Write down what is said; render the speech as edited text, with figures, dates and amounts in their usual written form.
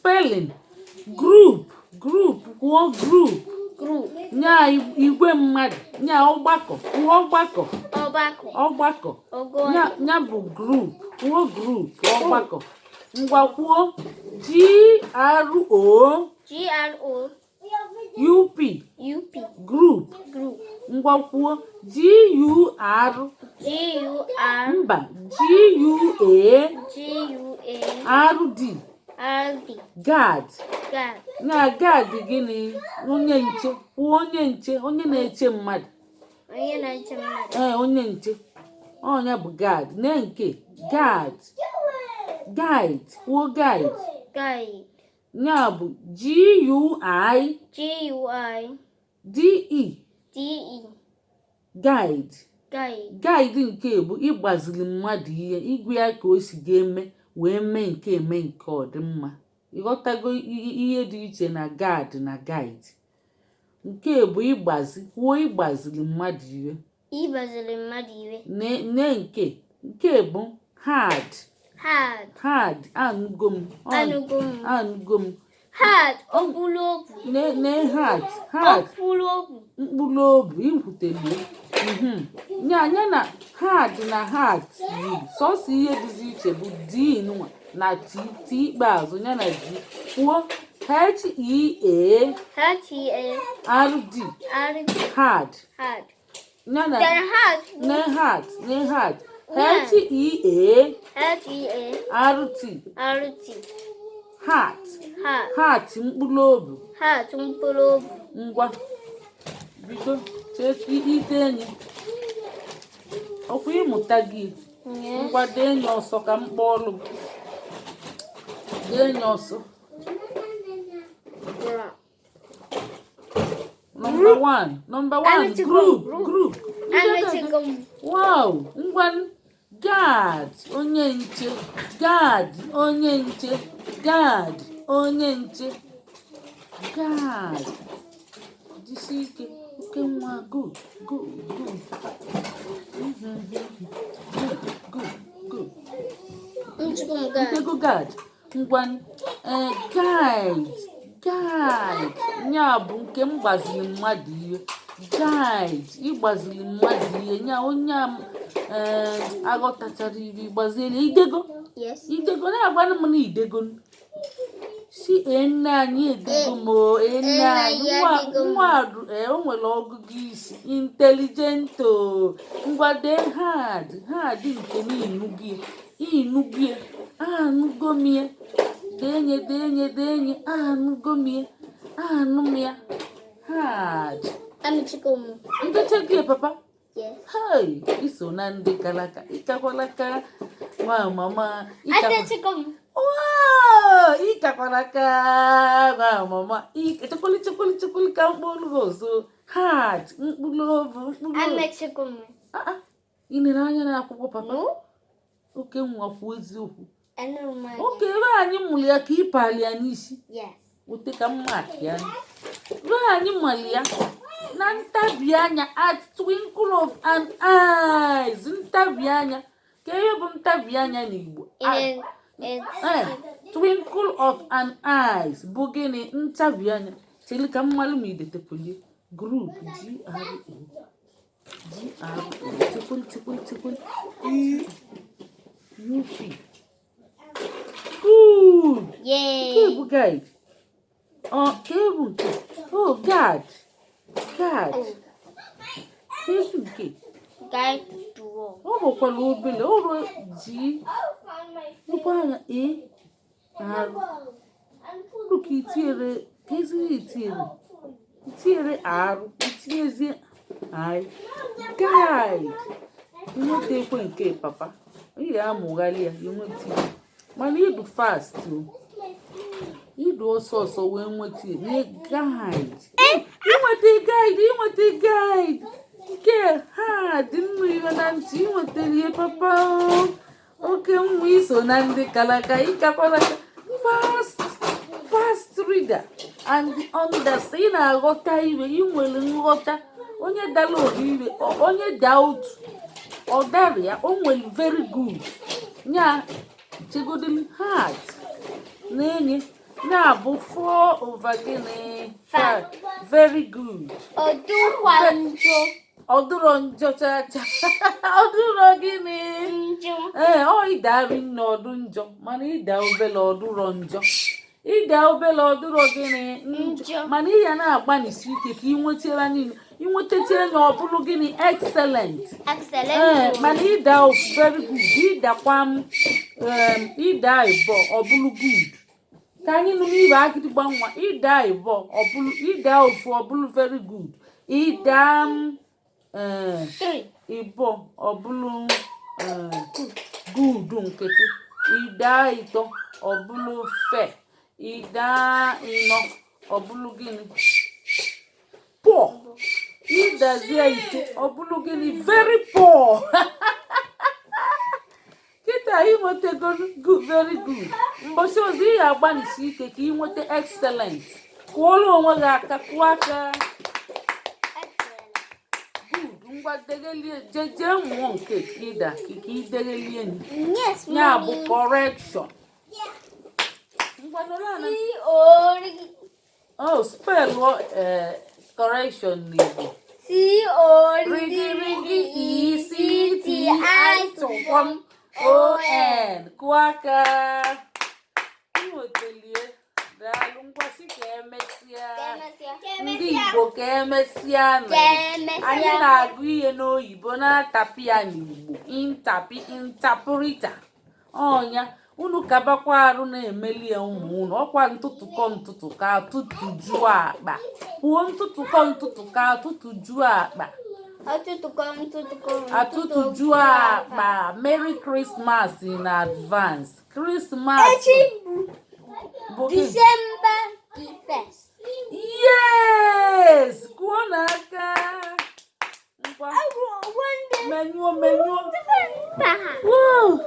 Spelling group, group. Kwuo group. Group. Nya igwe mmadụ, nya ọgbakọ. Kwuo ọgbakọ. Ọgbakọ. Ọgbakọ. Ọgọ. Nya, nya bụ group. Kwuo group, ọgbakọ. Ngwa, kwuo G R O G R O U P. U P. Group. Group. Ngwa, kwuo G U R G U R Mba, G U A G U A R D. R D. Guard. Guard. Na guard gịnị? Onye nche. Kwuo onye nche, onye na-eche mmadụ. Onye na-eche mmadụ. Ee, onye nche, ọnya bụ guard. Na nke guard, guide. Kwuo guide. Guide. Ya bụ G U I G U I D E. D E. Guide. Guide. Guide nke bụ ịgbaziri mmadụ ihe, igwe ya ka o si ga-eme wee mee nke eme nke ọ dị mma. Ịghọtago ihe dị iche na guard na guide? Nke bụ ịgbazi. Kwuo ịgbaziri mmadụ ihe. Ịgbaziri mmadụ iwe. Ne nke bụ hard. Hard. Hard, anụgo m. Anụgo m. Anụgo m. Hard, mkpụrụ obi. Ne heart, heart. Mkpụrụ obi. Mkpụrụ obi ikwutelie. Nya anya na hard na heart yiri, sọsọ ihe dịzi iche bụ D nwa na T, T ikpeazụ ya na G. Kwuo H E A H E A R D. R D. Hard. Hard. Ya na Then heart. Ne heart, ne heart, H E A H E A R T. R T. Heart. Heart. Heart, mkpụrụ obi. Heart, mkpụrụ obi. Ngwa, bido chee ite enyi ọkwa ịmụta gị. Ngwa, dee enyi ọsọ ka m kpọọ ọlụ gị. Dee enyi ọsọ. Number one, number one. Amechego. Group. Group. Group. Amechego m. Wow, ngwa, guard, onye nche. Guard, onye nche. Guard, onye nche. Guard. Jisi ike, oke nwa. Good, good, good. Good, good, good. Nchukwu m guard. Ndego guard. Ngwa, ee, guide, guide nya bụ nke m gbaziri mmadụ ihe. Guide, ịgbaziri mmadụ ihe, nya onye a ee aghọtachara ihe, ịgbaziere. Idego? Yes. Idego? Na-agwanụ m na idego. Si ee, nne anyị, edego m o. Ee, nne anyị. Nwa nwa ee, o nwere ọgụgụ isi, intelligent o. Ngwa, dee hard, hard nke m. Ịnụgie, ịnụgie? Anụgo m ya. Denye, denye, denye. Anụgo m ya, anụ m ya. Hard. Amechego m. Ndecha gị, papa? Yes. Hey, iso na ndị kalaka, ịkakwalaka, nwa mama, ịkakwa. Amechego m. Wow, ịkakwalaka, nwa mama. Chekwali, chekwali, chekwali ka mkpụrụ gị ọzọ. Heart, mkpụrụ obi, mkpụrụ obi. Amechego m. Ah, ah, ị nere anya n'akwụkwọ, papa? No. Oke nwa, kwuo eziokwu. Anụrụ m anya. Oke ebe anyị mụrụ ya ka ịpali ya n'isi. Yes. Wute ka mma ya ebe anyị mali ya na ntabi anya, at twinkle of an eyes. Ntabi anya, ka ihe bụ ntabi anya n'Igbo? It's Eh, twinkle of an eyes bụ gịnị? Ntabi anya. Cheli ka mmalụ ma idetekwelie group. G R O G R O, chekweli, chekweli, chekweli, E U P. Good. Nke Yay. bụ guide. Ọ nke bụ nke, oh, guard, guard. Oh, Kedu nke? Guide to walk. Ọ bụkwara obere ọrụ ji nnukwu anya e arụ ọrụ ka itinyere, ka ezigbo itinyere, itinyere arụ, itinyezie anyị guide. Inweta ekwe nke papa, ị ga-amụgharị ya inweta ya, mana ịdụ fast o, ịdụ ọsọ ọsọ wee nweta ya. Nye guide, inweta guide, inweta guide nke ha dị mma ihe na ntị. Inwetara ihe, papa o. Oke nwa, iso na ndị kalaka, ịkakwala fast, fast reader and understand. Ị na-aghọta iwe, ị nwere nghọta. Onye dara obi iwe, onye daa otu ọ dara ya, o nwere very good nya. Chegodili heart na-enye Ya bụ 4 over gịnị? 5. Very good. Ọ dụkwa njọ. Ọ dụrọ njọ chacha. Ọ dụrọ gịnị? Njọ. Ee, ọ ịdarị nne ọdụ njọ, mana ịda obele ọdụrọ njọ. Ịda obele ọdụrọ gịnị? Njọ. Njọ. Mana ị ya na-agbanisi ike ka ị nwetara niile. Inwetacha ya, ọ bụrụ gịnị? Excellent. Ee. Excellent. Mana ịda very good, ịdakwa m ịda ịbọ, ọ bụrụ good. Ka anyị nụ n'ibe agịdịgba nwa. Ịda ịbọ, ọ bụrụ, ịda ofu, ọ bụrụ very good. Ịda m 3. ịbọ, ọ bụrụ good nkịtị. Ịda ịtọ, ọ bụrụ fair. Ịda ịnọ, ọ bụrụ gịnị? Poor. Ịdazie ise, ọ bụrụ gịnị? Very poor. Kịta ịnwetago good, very good. Mbọchị ọzọ ị ga-agbanisi ike ka ị nweta excellent. Kụọrọ onwe gị aka, kụọ aka. Excellent. Good. Ngwa, degelie, jee mụọ nke ịda ka idegelie ni. Yes, Ya bụ mommy. correction. Ngwa, nọrọ ala. C O Oh, spell correction n'Igbo. C O Rigi rigi E C T I tụkwam O N. Kụọ aka. Inwetalie. Daalụ. Ngwa, sị ka emesịa. Ndị Igbo, ka emesịa nụ. Anyị na-agụ ihe n'oyibo, na-atapị ya n'Igbo, intapi interpreter ọnya. Unu kabakwa arụ na-emeli ya ụmụ unu. Ọkwa ntụtụkọ ntụtụ ka atụtụ juo akpa. Kwuo, ntụtụkọ ntụtụ ka atụtụ juo akpa. Atụtụkọ ntụtụkọ. Atụtụ juo akpa. Merry Christmas in advance. Christmas Echi bụ bụ gịnị? December the 1st. Yes, kụọ n'aka. Ngwa, menyuo, menyuo. Woo!